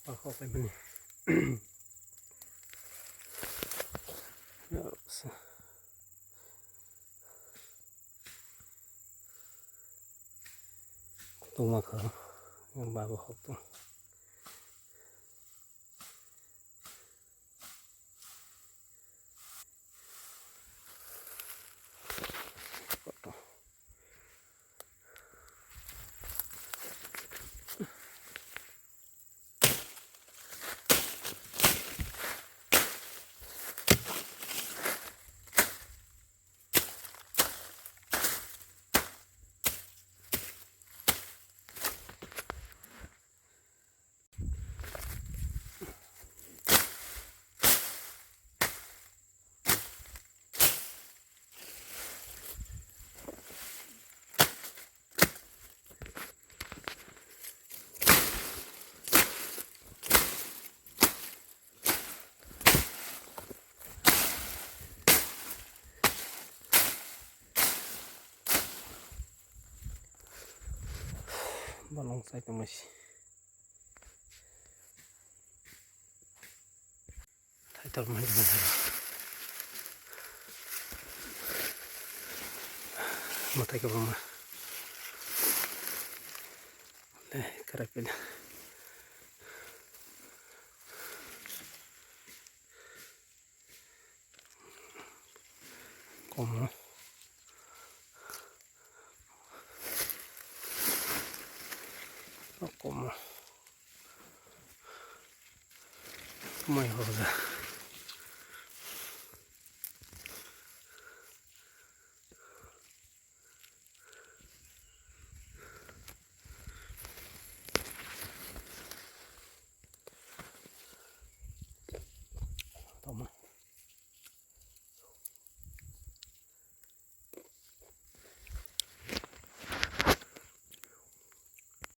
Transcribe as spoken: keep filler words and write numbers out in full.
Hok paimani. Tongma kha, yang bago hok tong. Balong sai tongmai si. Thaitor mai tongmai. Matai kwbangma. Le, karai pila. Komo. Komo. Mai hoja. Toma.